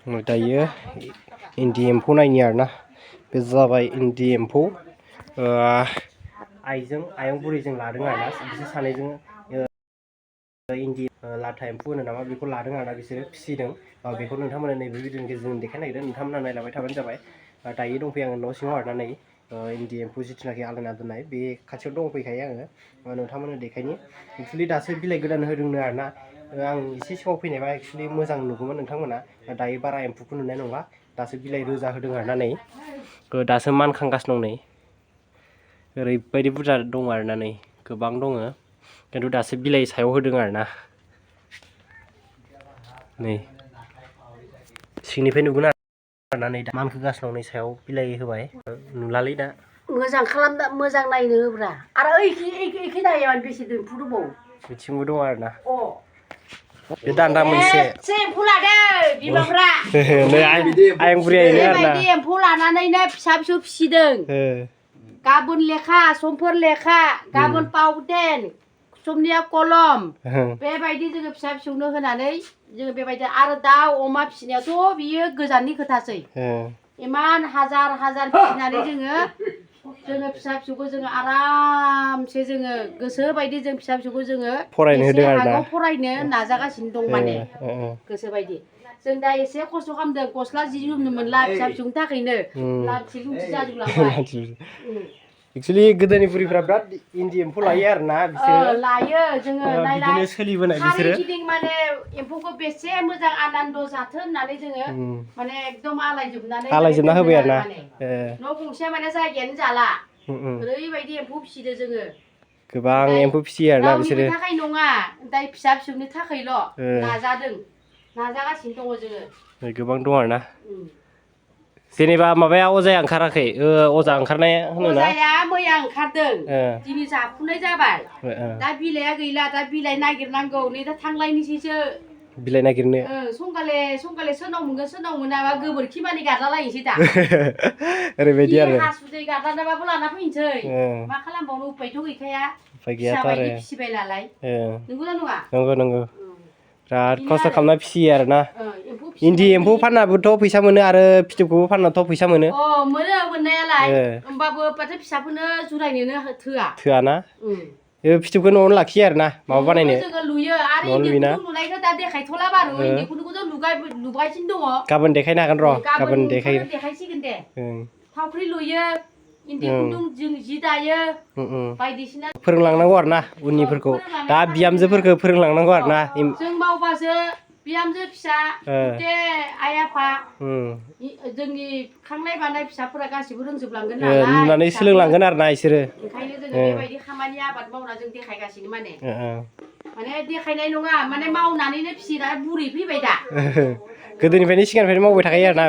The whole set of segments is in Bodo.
दायो इन्दि एम्फौ नायनि आरोना बे जाबाय इन्दि एम्फौ आयं बुरैजों लादों आरोना बिसोर सानैजों इन्दि लाथा एम्फौ होनो नामा बेखौ लादों आरोना बिसोरो फिसिदों बेखौ नोंथांमोना नैबे भिडिअनि गेजेरजों देखायनो नागिरदों नोंथांमोना नायलांबाय थाबानो जाबाय दायो दंफैयो आङो न' सिङाव आरोना नै इन्दि एम्फौ जिथुनाखि आलायना दोननाय बे खाथियाव दंफैखायो आङो नोंथांमोननो देखायनि एक्सुवेलि दासो बिलाइ गोदान होदोंनो आरोना आं एसे सिगाङाव फैनायबा एक्सुवेलि मोजां नुगौमोन नोंथांमोना दायो बारा एम्फौखौ नुनाय नंला दासो बिलाइ रोजा होदों आरोना नै दासो मानखांगासिनो दं नै ओरैबायदि बुरजा दं आरोना नै गोबां दङ खिन्थु दासो बिलाइ सायाव होदों आरोना नै सिंनिफ्राय नुगोन आरोना नै दा मानखोगासिनो दं नै सायाव बिलाइ होबाय नुलालै दा मोजां खालामदा मोजां नायनो होब्रा आरो ओइखि नायाव बेसे एम्फौ दंबावो बिथिंबो दं आरोना बे दान्दा मोनसे एम्फौ लादो बिमाफ्रा नै आयं बुरैयानो आरोना बेबायदि एम्फौ लानानैनो फिसा फिसौ फिसिदों गाबोन लेखा समफोर लेखा गाबोन पावटेन समनिया कलम बेबायदि जोङो फिसा फिसौनो होनानै जोङो बेबायदि आरो दाउ अमा फिसिनायाथ' बियो गोजाननि खोथासै इमान हाजार हाजार फिसिनानै जोङो फिसा फिसौखौ जोङो आरामसे जोङो गोसो बायदि जों फिसा फिसौखौ जोङो फरायनो होदों आरोना फरायनो नाजागासिनो दं माने गोसो बायदि जों दा एसे खस्थ' खालामदों गस्ला जि जोमनो मोनला फिसा फिसौनि थाखायनो लांथि लुंथि जाजोबलांबाय एक्चुअली गोदोनि बुरैफ्रा बिराद इन्दि एम्फौ लायो आरोना बिसोरो लायो जोङो बिदिनो सोलिबोनाय बिसोरो गिदिं माने एम्फौखौ बेसे मोजां आनन्द जाथों होननानै जोङो माने एकदम आलायजोबना होबाय आरोना न' गंसे माने जायगायानो जाला ओरैबायदि एम्फौ फिसिदो जोङो गोबां एम्फौ फिसियो आरोना बिसोरो रावनिबो थाखाय नङा दाय फिसा फिसौनि थाखायल' नाजागासिनो दङ जोङो गोबां दं आरोना जेनेबा माबाया अजाया ओंखाराखै अजा ओंखारनाया होनोना अजाया मैया ओंखारदों दिनै जाफुनाय जाबाय दा बिलाइया गैला दा बिलाइ नागिरनांगौ नै दा थांलायनोसैसो बिलाइ नागिरनो संगाले सोरनाव मोनगोन सोरनाव मोनाबा गोबोरखि मानि गारला लायनोसै दा ओरैबायदि आरो हासुदै गारलानाबाबो लाना फैनोसै मा खालामबावनो उपायथ' गैखाया उफाय गैयाथ' आरो फिसिबाय नालाय नंगौना नङा नंगौ बिराद खस्थ' खालामना फिसियो आरोना इन्दि एम्फौ फाननाबोथ' फैसा मोनो आरो फिथोबखौबो फाननाथ' फैसा मोनो मोनो मोननायालाय होमबाबो माथो फिसाफोरनो जुरायनोनो थोआना बे फिथोबखौ न'आवनो लाखियो आरोना माबा बानायनो जोङो लुयो आरो इन्दि खुन्दुं लुनायखौ दा देखायथ'ला बारु इन्दि खुन्दुंखौ लुगासिनो दङ गाबोन देखायनो हागोन र' गाबोन देखायसिगोन दे थावख्रि लुयो इन्दि खुन्दुं जों जि दायो बायदिसिना फोरोंलांनांगौ आरोना उननिफोरखौ दा बिहामजोफोरखौ फोरोंलांनांगौ आरोना जों मावबासो बिहामजो फिसा आइ आफा जोंनि खांनाय बानाय फिसाफोरा गासिबो रोंजोबलांगोन नालाय नुनानै सोलोंलांगोन आरोना बिसोरो ओंखायनो जोङो बेबायदि खामानि आबाद मावना जों देखायगासिनो माने देखायनाय नङा माने मावनानैनो फिसिना बुरै फैबाय दा गोदोनिफ्रायनो सिगांनिफ्रायनो मावबाय थाखायो आरोना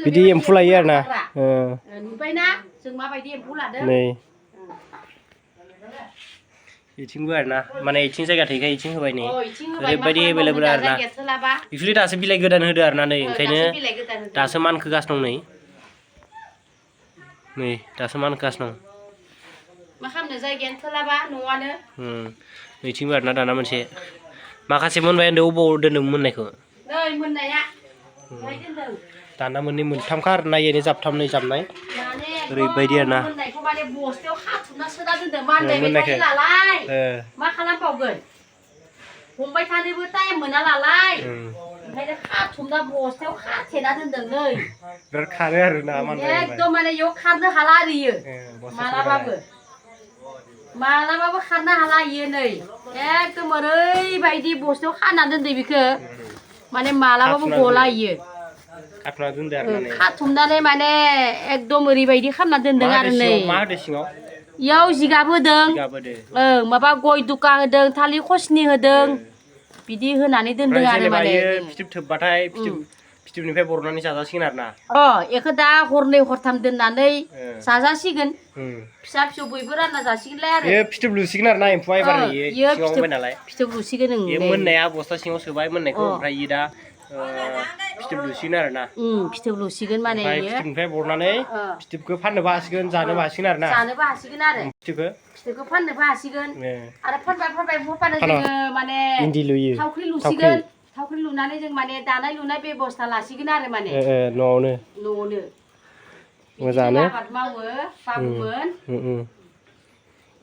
बिदि एम्फौ लायो आरोना नुबायना जों माबायदि एम्फौ लादों नै इथिंबो आरोना माने इथिं जायगा थैखाय इथिं होबाय नै ओरैबायदि एभेलेबल आरोना एक्चुवेलि दासो बिलाइ गोदान होदो आरोना नै ओंखायनो दासो मानखोगासिनो दं नै दासो मानखोगासिनो दं मा खालामनो जायगायानो थोलाबा न'आनो नैथिंबो आरोना दाना मोनसे माखासे मोनबाय होनदों अबाव दोन्दों मोननायखौ नै मोननाया दोनदों दाना मोननै मोनथामखा आरो नायैनो जाबथामनै जाबनाय ओरैबायदि आरोना मोननायखौ माने बस्थायाव खाथुमना सोना दोनदों मानबाय थायो नालाय मा खालामबावगोन हमबाय थानोबो टाइम मोना नालाय ओंखायनो खाथुमना बस्थायाव खाथेना दोनदों नै बिराद खारो आरोना एकदम माने इयाव खारनो हाला आरो इयो मालाबाबो खारनो हाला इयो नै एकदम ओरैबायदि बस्थायाव खाना दोनदों बेखौ माने मालाबाबो गला इयो खाथुमनानै माने एकदम ओरैबायदि खालामना दोनदों आरो नै इयाव जिगाब होदों माबा गय दुखा होदों थालिर खसनि होदों बिदि होनानै दोनदों आरो माने फिथोब थोबबाथाय फिथोबनिफ्राय बरनानै जाजासिगोन आरोना बेखौ दा हरनै हरथाम दोननानै जाजासिगोन फिसा फिसौ बयबो रानना जासिगोनलाय आरो फिथोब लुसिगोन आरोना एम्फौआ एबार सिङाव होबाय नालाय फिथोब लुसिगोन मोननाया बस्था सिङाव सोबाय मोननायखौ ओमफ्राय दा फिथोब लुसिगोन आरोना फिथोब लुसिगोन माने फिथोबनिफ्राय बरनानै फिथोबखौ फाननोबो हासिगोन जानोबो हासिगोन आरोना जानोबो हासिगोन आरो फिथोबखौ फाननोबो हासिगोन आरो फानबाय जोङो माने इन्दि लुयो थावख्रि लुसिगोन थावख्रि लुनानै जों माने दानाय लुनाय बेबस्था लासिगोन आरो माने न'आवनो मोजाङानो आबाद मावो बाबुमोन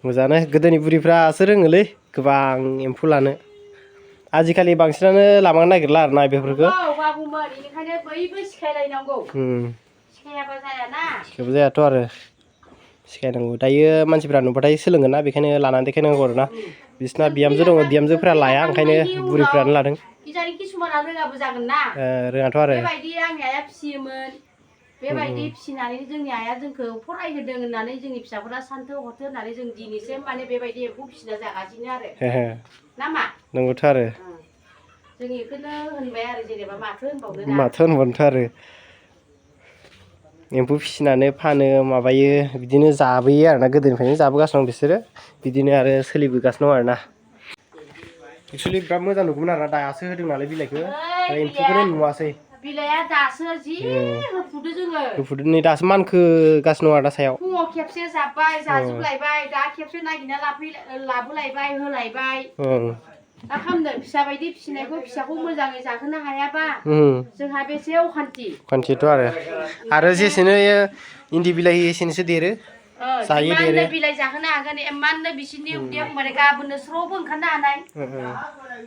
मोजाङानो गोदोनि बुरिफ्रासो रोङोलै गोबां एम्फौ लानो आजिखालि बांसिनानो लाबांनो नागिरला आरोना बेफोरखौ बाबुमोन बेनिखायनो बयबो सिखायलायनांगौ सिखायाबा जायाना सिखायाबा जायाथ' आरो सिखायनांगौ दायो मानसिफ्रा नुबाथाय सोलोंगोन ना बेखायनो लानानै देखायनांगौ आरोना बिसिना बिहामजो दङ बिहामजोफ्रा लाया ओंखायनो बुरिफ्रानो लादों किसुमाना रोङाबो जागोन ना रोङाथ' आरो बेबायदि आंनि आइया फिसियोमोन बेबायदि फिसिनानै जोंनि आइया जोंखौ फरायहोदों होननानै जोंनि फिसाफोरा सान्थौ हरथो होननानै जों दिनैसिम माने बेबायदि एम्फौ फिसिना जागासिनो आरो ना मा नंगौथ' आरो जों बेखौनो होनबाय आरो जेनेबा माथो होनबावनोथ' आरो एम्फौ फिसिनानै फानो माबायो बिदिनो जाबोयो आरोना गोदोनिफ्रायनो जाबोगासिनो दं बिसोरो बिदिनो आरो सोलिबोगासिनो दं आरोना एक्सुवेलि बिराद मोजां नुगौमोन आरोना दासो होदों नालाय बिलाइखौ एम्फौखौनो नुवासै बिलाइआ दासो जि होफुदो जोङो होफुदो नै दासो मानखोगासिनो दं आरो दा सायाव फुङाव खेबसे जाबबाय जाजोबलायबाय दा खेबसे नागिरना लाबोलायबाय होलायबाय दा खालामदों फिसा बायदि फिसिनायखौ फिसाखौ मोजाङै जाहोनो हायाबा जोंहा बेसे अखान्थिथ' आरो जेसेनो इन्दि बिलाइ होयो एसेनोसो देरो जायो देरो बिलाइ जाहोनो हागोन इमाननो बिसोरनि उदैयाव माने गाबोननो स्र'बो ओंखारनो हानाय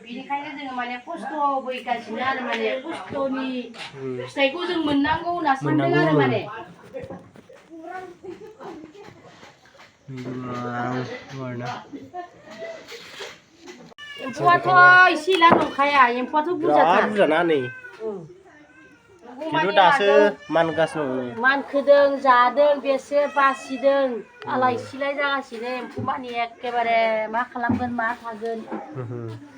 बेनिखायनो जोङो माने खस्थ' बोगासिनो आरो माने खस्थ'नि फिथाइखौ जों मोननांगौ होनना सानदों आरो माने एम्फौआथ' इसेला नंखाया एम्फौआथ' बुरजाना नै खिन्थु दासो मानगासिनो दं मानखोदों जादों बेसे बासिदों आलाय सिलाय जागासिनो एम्फौ मानि एखेबारे मा खालामगोन मा थागोन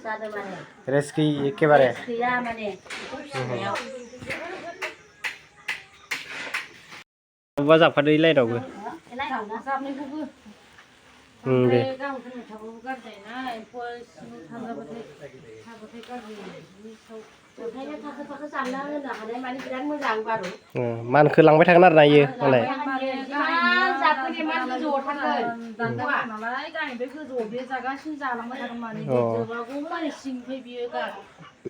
जादों माने रेस्ट गैयि एखेबारे गैया माने बबेबा जाबखादो लाइनावबो दे मानखो लांबाय थागोन आरो ना इयो मालाय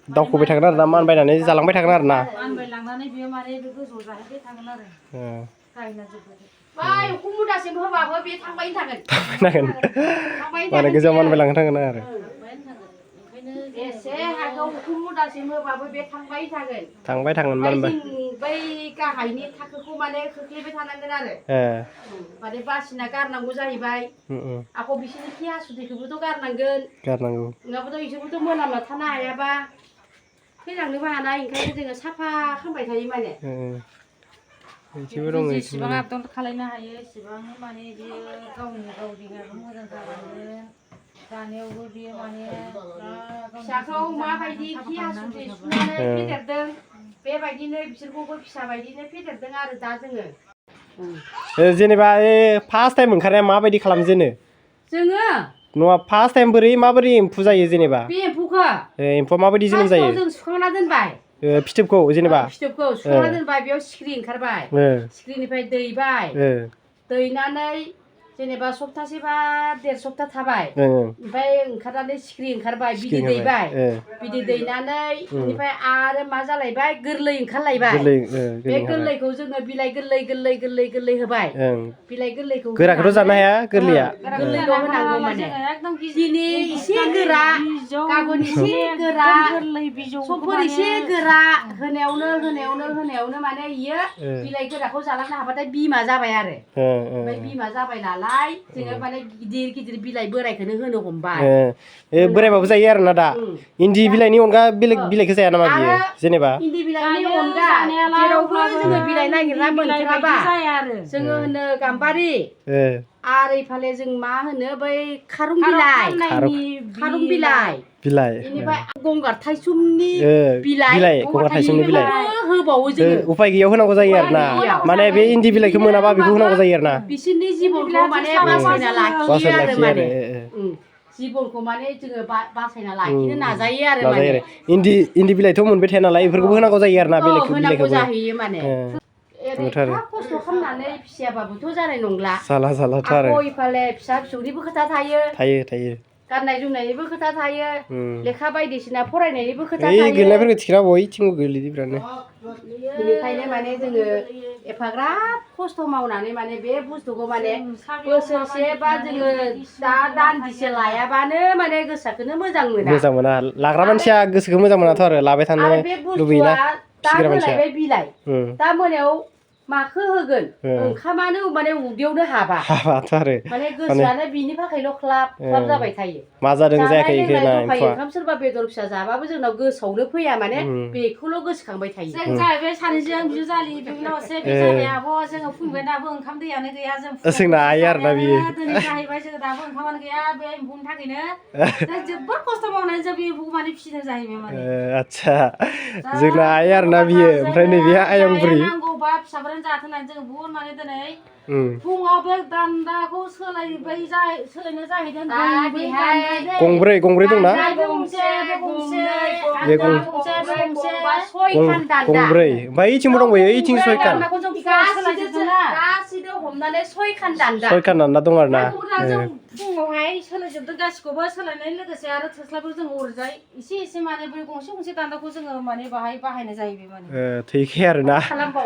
दावखोबाय थागोन आरो ना मानबायनानै जालांबाय थागोन आरो ना मानबायलांनानै बियो माने गोजौआव जाहैबाय थागोन आरो बाय उखुम मुदासिम होबाबो बे थांबाय थागोन माने गोजौआव मानबायलांनो थागोन आरो एसे हागौ उखुम मुदासिम होबाबो बे थांबाय थागोन मानबा बै गाहायनि थाखोखौ माने खोख्लैबाय थानांगोन आरो माने बासिना गारनांगौ जाहैबाय आख' बिसोरनि खि हासुदैखौबोथ' गारनांगौ नङाबाथ' बिसोरबोथ' मोनामना थानो हायाबा थैलांनोबो हानाय ओंखायनो जोङो साफा खालामबाय थायो माने जेसेबां आबदाल खालायनो हायो एसेबांनो माने बियो गावनि गाव देहाखौ मोजां जालांगोन जानायावबो बियो माने फिसाखौ माबायदि खि हासुदै सुनानै फेदेरदों बेबायदिनो बिसोरखौबो फिसा बायदिनो फेदेरदों आरो दा जोङो जेनेबा फार्स्ट टाइम ओंखारनाया माबायदि खालामजेनो जोङो नङा फार्स्ट टाइम माबोरै एम्फौ जायो जेनेबा बे एम्फौआ माबायदि जोनोम जायो जों सुखांना दोनबाय फिथोबखौ जेनेबा फिथोबखौ सुखांना दोनबाय बेयाव सिखिरि ओंखारबाय सिखिरिनिफ्राय दैबाय दैनानै जेनेबा सप्तासे बा 1.5 सप्ता थाबाय ओमफ्राय ओंखारनानै सिखिरि ओंखारबाय बिदै दैबाय बिदै दैनानै बेनिफ्राय आरो मा जालायबाय गोरलै ओंखारलायबाय बे गोरलैखौ जोङो बिलाइ गोरलै होबाय बिलाइ गोरलैखौ गोराखौथ' जानो हाया गोरलैया गोरलैल' होनांगौ माने दिनै एसे गोरा गाबोन एसे गोरा समफोर एसे गोरा होनायावनो माने इयो बिलाइ गोराखौ जालांनो हाबाथाय बिमा जाबाय आरो ओमफ्राय बिमा जाबाय नालाय जोङो माने गिदिर बिलाइ बोरायखौनो होनो हमबाय बोरायबाबो जायो आरोना दा इन्दि बिलाइनि अनगा बेलेग बिलाइखौ जाया नामा बियो जेनेबा इन्दि बिलाइनि अनगा जेरावबो जोङो बिलाइ नागिरना मोनथाराबा जोङो होनो गाम्बारि आरो इफाले जों मा होनो बै खारुं बिलाइ बेनिफ्राय गंगार थाइसुमनि बिलाइ होबावो जोङो उफाय गैयाव होनांगौ जायो आरो ना माने बे इन्दि बिलाइखौ मोनाबा बेखौ होनांगौ जायो आरो ना बिसोरनि जिबनखौ माने बासायना लाखियो आरो माने जिबनखौ माने जोङो बासायना लाखिनो नाजायो आरो माने इन्दि बिलाइथ' मोनबाय थाया नालाय बेफोरखौबो होनांगौ जायो आरो ना होनांगौ जाहैयो माने एफा खस्थ' खालामनानै फिसियाबाबोथ' जानाय नंला जालाथ' आरो इफाले फिसा फिसौनिबो खोथा थायो गाननाय जोमनायनिबो खोथा थायो लेखा बायदिसिना फरायनायनिबो खोथा ओइ थायो गोलैनायफोरखौ थिखोना बयथिंबो गोलैदो बिरादनो बेनिखायनो माने जोङो एफाग्राब खस्थ' मावनानै माने बे बुस्थुखौ माने बोसोरसे बा जोङो दान्दिसे लायाबानो माने गोसोखौनो मोजां मोना लाग्रा मानसिया गोसोखौ मोजां मोनाथ' आरो लाबाय थानो आरो बे लुबैयोना बुस्थुआ दा फिसिग्रा मानसिया होलायबाय बिलाइ दा मोनायाव माखो होगोन ओंखामानो माने उदैयावनो हाबाथ' आरो माने गोसोआनो बिनि थाखायल' ख्लाब ख्लाब जाबाय थायो मा जादों जायाखै जानाय इखो लोंनाय ना दंखायो ओंखाम सोरबा बेदर फिसा जाबाबो जोंनाव गोसोआवनो फैया माने बेखौल' गोसोखांबाय थायो जों जाहैबाय सानैजों बिजु जालि बिनावसे बे जाबाय आब' जोङो फुंबाय दाबो ओंखाम दैयानो गैया जों जोंना आइ आरोना बियो दिनै जाहैबाय जोङो दाबो ओंखामानो गैया बे एम्फौनि थाखायनो जों जोबोद खस्थ' मावनानै जों बे एम्फौखौ माने फिसिदों जाहैबाय माने आदसा जोंना आइ आरोना बियो ओमफ्राय नैबे आयं बुरि नांगौबा फिसाफोरानो जाथों होननानै जोङो बुहुद माने दिनै फुङाव बे दान्दाखौ सोलायनो जाहैदों गंब्रै दंना गंब्रै ओमफ्राय इथिंबो दंबायो इथिं सयखान हमनानै सयखान दान्दा दं आरो ना फुङावहाय सोलायजोबदों गासिखौबो सोलायनायनि लोगोसे आरो थोस्लाबो जों ओरैजाय एसे माने बै गंसे दान्दाखौ जोङो माने बाहाय बाहायनाय जाहैबाय माने थैखाया आरो ना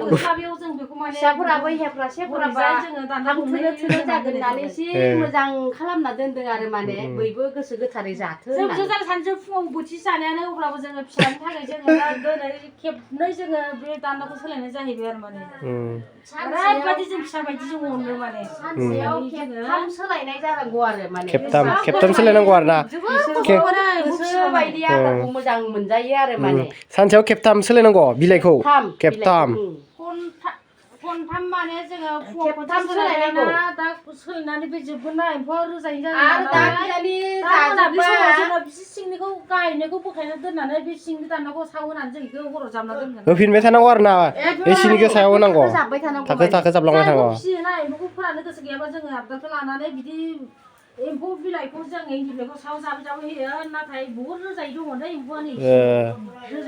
थोस्लाबियाव जों बेखौ माने फिसाफोराबो हेफ्रासेफोराबा जोङो दान्दा हांथुनो थुनो जागोन होननानै एसे मोजां खालामना दोनदों आरो माने बयबो गोसो गोथारै जाथों जों जानो सानजों फुङाव बोथिसे जानायानो अब्लाबो जोङो फिसानि थाखाय जोङो दा दिनै खेबनै जोङो बे दान्दाखौ सोलायनाय जाहैबाय आरो माने ओरैबायदि जों फिसा बायदि जों अनो माने सानसेयाव खेबथाम सोलायनाय जानांगौ आरो माने खेबथाम सोलायनांगौ आरो ना गोसो बायदि आदारखौ मोजां मोनजायो आरो माने सानसेयाव खेबथाम सोलायनांगौ बिलाइखौ खेबथाम खनथाम माने जोङो खेबथाम सोलायनांगौ दा सोलायनानै बे जोबगोन ना एम्फौआ रोजायै जायो आरो दा बिलानि मोनाबिलि समाव जोङो बिसि सिंनिखौ गायनायखौ बोखायना दोननानै बे सिंनि दान्दाखौ साव होनानै जों बेखौ हराव जाबना दोनगोन होफिनबाय थानांगौ आरो ना बे सिंनिखौ सायाव होनांगौ थाखो जाबलांबाय थानांगौ फिसियोना एम्फौखौ फोरानो गोसो गैयाबा जोङो आबदालखौ लानानै बिदि एम्फौ बिलाइखौ जों इन्दि बिलाइखौ साव जाबै होयो नाथाय बुहुद रोजायै दङ दै एम्फौआनो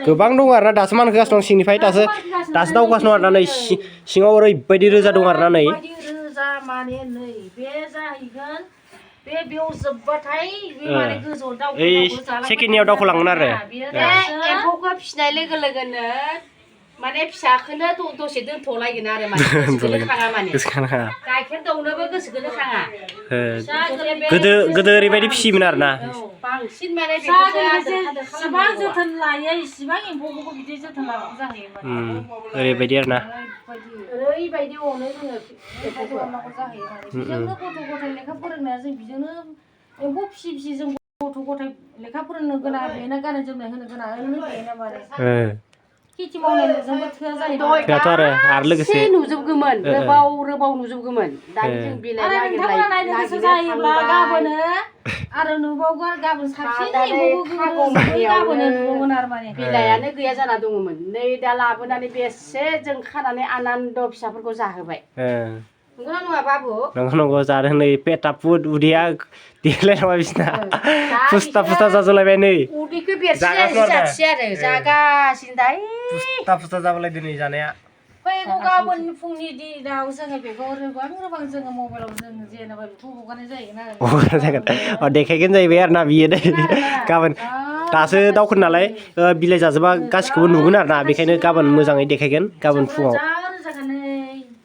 गोबां दं आरो ना दासो मानखोगासिनो दं सिंनिफ्राय दासो दावगासिनो दं आरो ना नै सिङाव ओरैबायदि रोजा दं आरो ना नै रोजा माने नै बे जाहैगोन बेयाव जोबबाथाय बे माने गोजौआव दावखो सेकेन्डनियाव दावखोलांगोन आरो एम्फौखौ फिसिनाय लोगो लोगोनो माने फिसाखौनो दसे दोनथ'लायगोन आरो माने गोसोखौनो खाङा माने गाइखेर दौनोबो गोसोखौनो खाङा गोदो ओरैबायदि फिसियोमोन आरो ना बांसिन माने इसिबां जोथोन लायो इसिबां एम्फौखौबो बिदि जोथोन लानांगौ जाहैयो ओरैबायदि आरो ना ओरैबायदि अनो जोङो एम्फौखौ अननांगौ जाहैयो माने बेजोंनो गथ' गथाय लेखा फोरोंनाया जों बेजोंनो एम्फौ फिसि जों गथ' गथाय लेखा फोरोंनो गोनां बेनो गाननाय जोमनाय होनो गोनां बेनो माने खेथि मावनायजोंबो थोआ जाहैबाय आरो लोगोसे नुजोबगौमोन रोबाव नुजोबगौमोन दानि जों बिलाइ नायनो गोसो जायोब्ला गाबोनो आरो नुबावगोन गाबोन साबसिन गाबोनो नुबावगोन आरो माने बिलाइयानो गैया जाना दङमोन नै दा लाबोनानै बेसे जों खानानै आनन्द फिसाफोरखौ जाहोबाय नंगौना नङा बाबु नंगौ जादों नै पेटा पुट उदैया देलायलांबाय बिसिना फुस्था जाजोबलायबाय नै उदैखौ बेरसिनसै आरो जागासिनो दा फुस्था जाबालायदों नै जानाया फैगौ गाबोन फुंनि दिनाव जोङो बेखौ रोबां जोङो मबाइलाव जों जेनेबा बेखौ हगारनाय जाहैगोन देखायगोन जाहैबाय आरो ना बियो दै गाबोन दासो दावखोन नालाय बिलाइ जाजोबा गासिखौबो नुगोन आरो ना बेखायनो गाबोन मोजाङै देखायगोन गाबोन फुङाव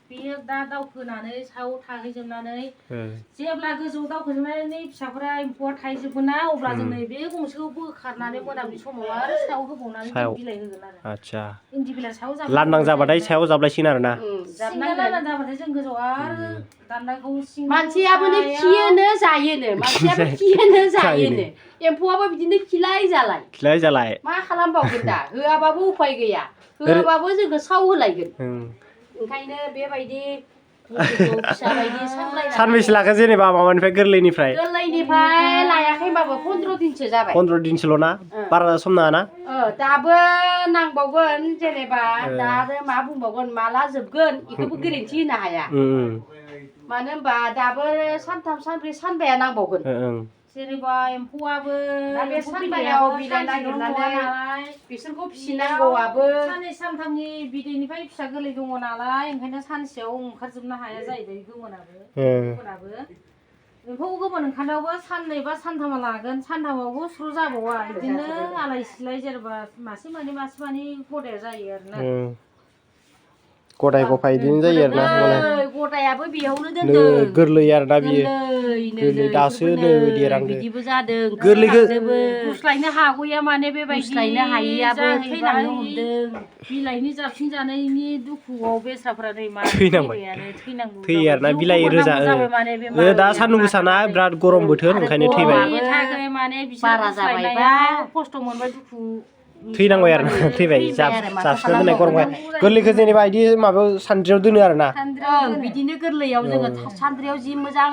बियो दा दावखोनानै सायाव थाहैजोबनानै जेब्ला गोजौआव दावखोजोबनानै फिसाफोरा एम्फौआ थाहैजोबगोन ना अब्ला जों नैबे गंसेखौ बोखारनानै मोनाबिलि समाव आरो सायाव होबावनानै बिलाइ होगोन आरो आदसा इन्दि बिलाइ सायाव लांदां जाबाथाय सायाव जाबलायसिगोन आरो ना लांदां जाबाथाय जों गोजौआव आरो दान्दाखौ मानसियाबो खियोनो जायोनो एम्फौआबो बिदिनो खिलाय जालाय मा खालामबावगोन दा होआबाबो उफाय गैया होआबाबो जोंखौ साव होलायगोन ओंखायनो बेबायदि सानबैसे लाखो जेनेबा माबानिफ्राय गोरलैनिफ्राय लायाखैबाबो 15 दिनसो जाबाय 15 दिनसोल' ना बारा सम नाङा ना दाबो नांबावगोन जेनेबा दा आरो मा बुंबावगोन माला जोबगोन बेखौबो गोरोन्थि होनो हाया मानो होनबा दाबो सानथाम सानब्रै सानबाया नांबावगोन जेनेबा एम्फौआबो बे सानबायाव बिलाइ नागिरनानै बिसोरखौ फिसिनांगौआबो साननै सानथामनि बिदैनिफ्राय फिसा गोरलै दङ नालाय ओंखायनो सानसेयाव ओंखारजोबनो हाया जाहैबाय गोमोनाबो एम्फौ गोमोन ओंखारनायावबो साननै बा सानथामा लागोन सानथामावबो स्र' जाबावा बिदिनो आलाय सिलाय जेनेबा मासे मानै गदाया जायो आरोना गदाय गफाय बिदिनो जायो आरोना माने गदायाबो बेयावनो दोनदों गोरलै आरोना बियो गोरलै दासो नै देरहांदो बिदिबो जादों गोरलैखौ गुस्लायनो हागौया माने बेबायदि गुस्लायनो हायैयाबो थैलांनो हमदों बिलाइनि जाबसिन जानायनि दुखुआव बेस्राफोरा नै मा थैनांबाय थैनांगौ थैयो आरोना बिलाइ रोजा दा सान्दुं गोसाना बिराद गरम बोथोर ओंखायनो थैबाय माने बारा जाबायबा खस्थ' मोनबाय दुखु थैनांबाय आरो थैबाय जाबसिनना दोननाय गरमखाय गोरलैखौ जेनेबा बिदि माबायाव सान्द्रियाव दोनो आरोना बिदिनो गोरलैयाव जोङो सान्द्रियाव जि मोजां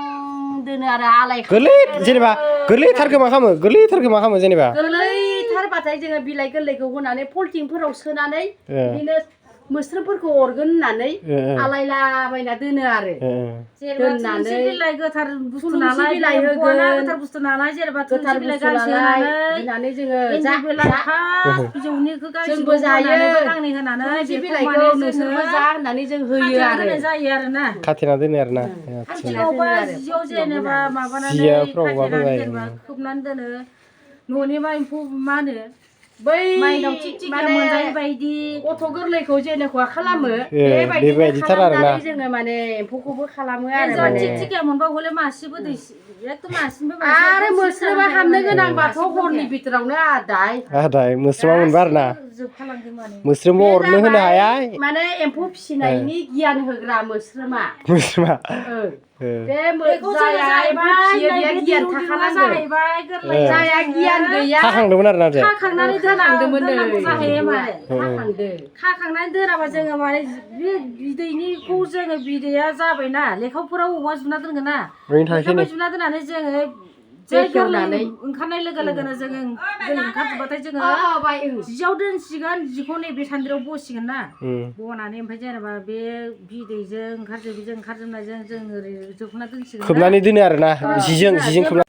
दोनो आरो आलाय गोरलै जेनेबा गोरलैथारखौ मा खालामो जेनेबा गोरलैथारबाथाय जोङो बिलाइ गोरलैखौ होनानै पलिथिनफोराव सोनानै बिदिनो मोस्रोमफोरखौ अरगोन होननानै आलायलाबायना दोनो आरो दोननानै बिलाइ गोथार बुस्थु नालाय बिलाइ होगोन गोथार बुस्थु नालाय जेनेबा गोथार बुस्थु होनानै जोङो जोंबो जायो गांनै होनानै बिलाइखौ नोंसोरबो जा होननानै जों होयो आरो जायो आरोना खाथेना दोनो आरोना खाथियावबा जियाव जेनेबा माबानानै जेनेबा खोबनानै दोनो न'नि एम्फौ मा होनो बै माइनाव टिकटिकिया मोनजायै बायदि गथ' गोरलैखौ जेनेखा खालामो बेबायदिनो खालामनानै जोङो माने एम्फौखौबो खालामो आरो माने टिकटिकिया मोनबा हले मासेबो दै एकदम मासेनिफ्राय आरो मोस्रोमा हाबनो गोनांबाथ' हरनि बिथोरावनो आदाय मोस्रोमा मोनबा आरोना जोबखालांदों माने मोस्रोमबो अरनो होनो हाया माने एम्फौ फिसिनायनि गियान होग्रा मोस्रोमा जाया गियान गैया खाखांदोंमोन आरोना खाखांनानै खाखांनानै दोनाबा जोङो माने बे बिदैनिखौ जोङो बिदैया जाबायना लेखाफोराव अबावबा जुना दोनगोन ना लेखाफोराव जुना दोननानै जोङो ओंखारनाय लोगो लोगोनो जोङो गोरलै ओंखारजोबबाथाय जोङो जियाव दोनसिगोन जिखौ नैबे सान्द्रियाव बसिगोन ना बनानै ओमफ्राय जेनेबा बे बिदैजों ओंखारजोबनायजों जों ओरै जोबना दोनसिगोन खोबनानै दोनो आरोना जिजों खोबना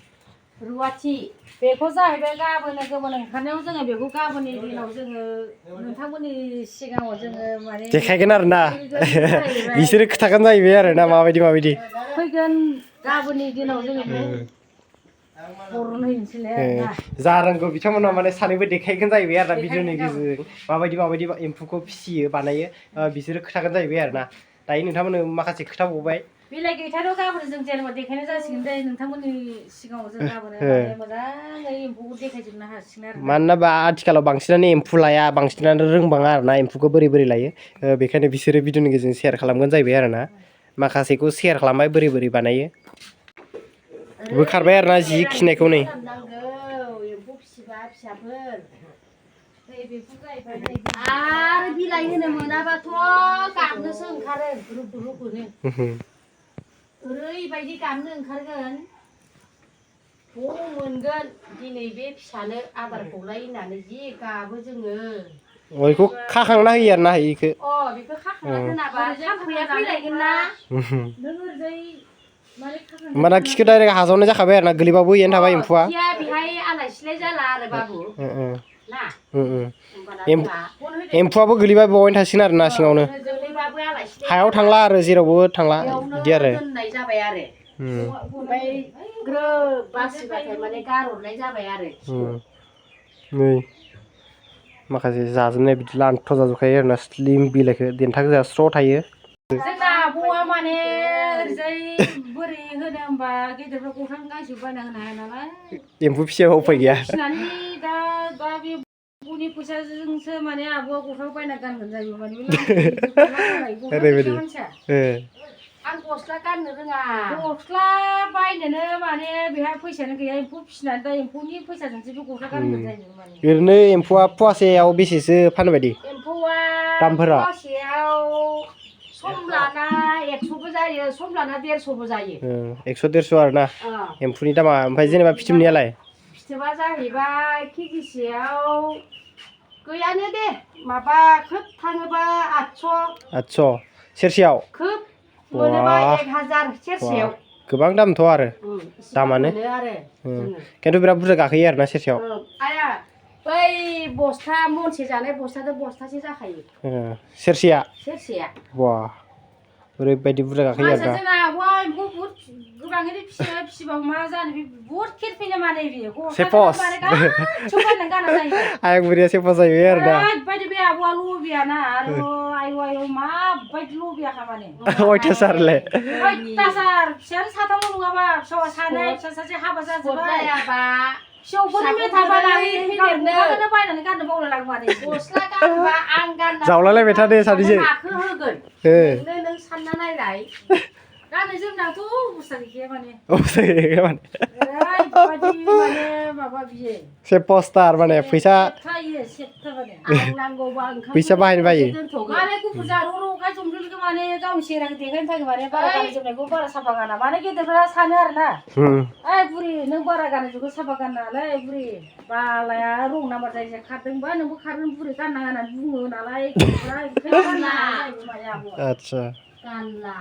रुवाथि बेखौ जाहैबाय गाबोनो गोबोन ओंखारनायाव जोङो बेखौ गाबोननि दिनाव जोङो नोंथांमोननि सिगाङाव जोङो माने देखायगोन आरोना बिसोरो खोथागोन जाहैबाय आरोना माबायदि फैगोन गाबोननि दिनाव जोङो जा रोंगौ बिथांमोना माने सानैबो देखायगोन जाहैबाय आरोना भिडिअनि गेजेरजों माबायदि एम्फौखौ फिसियो बानायो बिसोरो खोथागोन जाहैबाय आरोना दायो नोंथांमोननो माखासे खोथाबावबाय बिलाइ गैथाराव गाबोन जों जेनेबा देखायनाय जासिगोन दे नोंथांमोननि सिगाङाव जों गाबोन मोजाङै एम्फौखौ देखायजोबनो हासिगोन आरो मानोना आथिखालाव बांसिनानो एम्फौ लाया बांसिनानो रोंबाङा आरोना एम्फौखौ बोरै लायो बेखायनो बिसोरो भिडिअनि गेजेरजों शेयार खालामगोन जाहैबाय आरोना माखासेखौ शेयार खालामबाय बोरै बानायो बोखारबाय आरोना जि खिनायखौ नै एम्फौ फिसिबा फिसाफोर आरो बिलाइ होनो मोनाबाथ' गाबनोसो ओंखारो रुबुनो ओरैबायदि गाबनो ओंखारगोन मोनगोन दिनै बे फिसानो आदारखौलाय होननानै जि गाबो जोङो बेखौ खाखांना होयो आरोना बेखौ बेखौ खाखांना दोनाबा थाम्फैया फैलायगोन ना नों ओरैजाय होमबाना खिखौ डाइरेक्ट हाजावनाय जाखाबाय आरोना गोलैबाबो इयावनो थाबाय एम्फौआ बेहाय आलाय सिलाय जाला आरो बाबु ना एम्फौआबो गोलैबाय बेवहायनो थासिगोन आरोना सिङावनो हायाव थांला आरो जेरावबो थांला बिदि आरो दोननाय जाबाय आरो ओमफ्राय ग्रोब बासिबाथाय माने गारहरनाय जाबाय आरो नै माखासे जाजोबनाय बिदि लान्थ' जाजोबखायो आरोना स्लिम बिलाइखौ देन्था गोजा स्र' थायो जोंना आबौआ माने ओरैजाय बोरै होनो होमबा गेदेरफ्रा गस्ला गांसे बायना होनो हाया नालाय एम्फौ फिसियाबा उफाय गैया फिसिनानै दा बे आबौनि फैसाजोंसो माने आबौआ गस्ला बायना गानगोन जायो माने आं गस्ला गाननो रोङा गस्ला बायनोनो माने बेहा फैसायानो गैया एम्फौ फिसिनानै दा एम्फौनि फैसाजोंसो बे गस्ला गानगोन जायो माने ओरैनो एम्फौआ फवासेयाव बेसेसो फानो बायदि एम्फौआ दामफोरा फवासेयाव सम लाना 100बो जायो सम लाना 150बो जायो 100-150 आरोना एम्फौनि दामा ओमफ्राय जेनेबा फिथोबनियालाय फिथोबा जाहैबाय केजिसेयाव गैयानो दे माबा खोब थाङोबा 800 सेरसेयाव खोब मोनोबा 1000 सेरसेयाव गोबां दामथ' आरो दामानो खिन्थु बिराद बुरजा गाखोयो आरोना सेरसेयाव आया बै बस्था मनसे जानाय बस्थासे जाखायो सेरसेया सेरसेया बा ओरैबायदि बुरजा गाखोयो आरोना जोंना आब'आ एम्फौ बुहुद गोबाङैनो फिसिबाबो मा जानो बे बुहुद खेरफैनो माने बियो सेपस गाना जायो आं बुरिया सेपस जायो आरो दा ओरैबायदि बे आब'आ लुबैयाना आरो आयौ माबायदि लुबैयाखा माने अयथासारलै अयथासार फिसायानो साथामल' नङाबा फिसावा सानै फिसा सासे हाबा जाजोब्बाय फिसौफोरनि मेथा बायनानै बायनानै गाननो बावलायलाङो माने गस्ला गानबा आं गानना जावलायलायबाय थादो सानैजों माखौ होगोन नों सानना नायलाय गाननो जोमनाथ' अबस्था गैखाया माने ओरैबायदि ओरैबायदि माने माबा बियो सेपसटार माने फैसा सेबथायो सेबथा माने आं नांगौबा ओंखाम फैसा बाहायनो बायो माने गुफुर जार'र'खाय जंजोलखौ माने गावनि सेहेराखौ देखायनो थाखाय माने बारा गाननाय जोमनायखौ बारा साफा गाना माने गेदेरफोरा सानो आरोना ओइ बुरि नों बारा गाननाय जोमखौ साफा गाननाङालै बुरि बालाया रं नाम्बार जायखिया खारदोंबा नोंबो खारगोन बुरि गाननाङा होननानै बुङो नालाय गेदेरफोरा ओंखायनो गानना जाहैबाय माने आब'आ आतसा गानला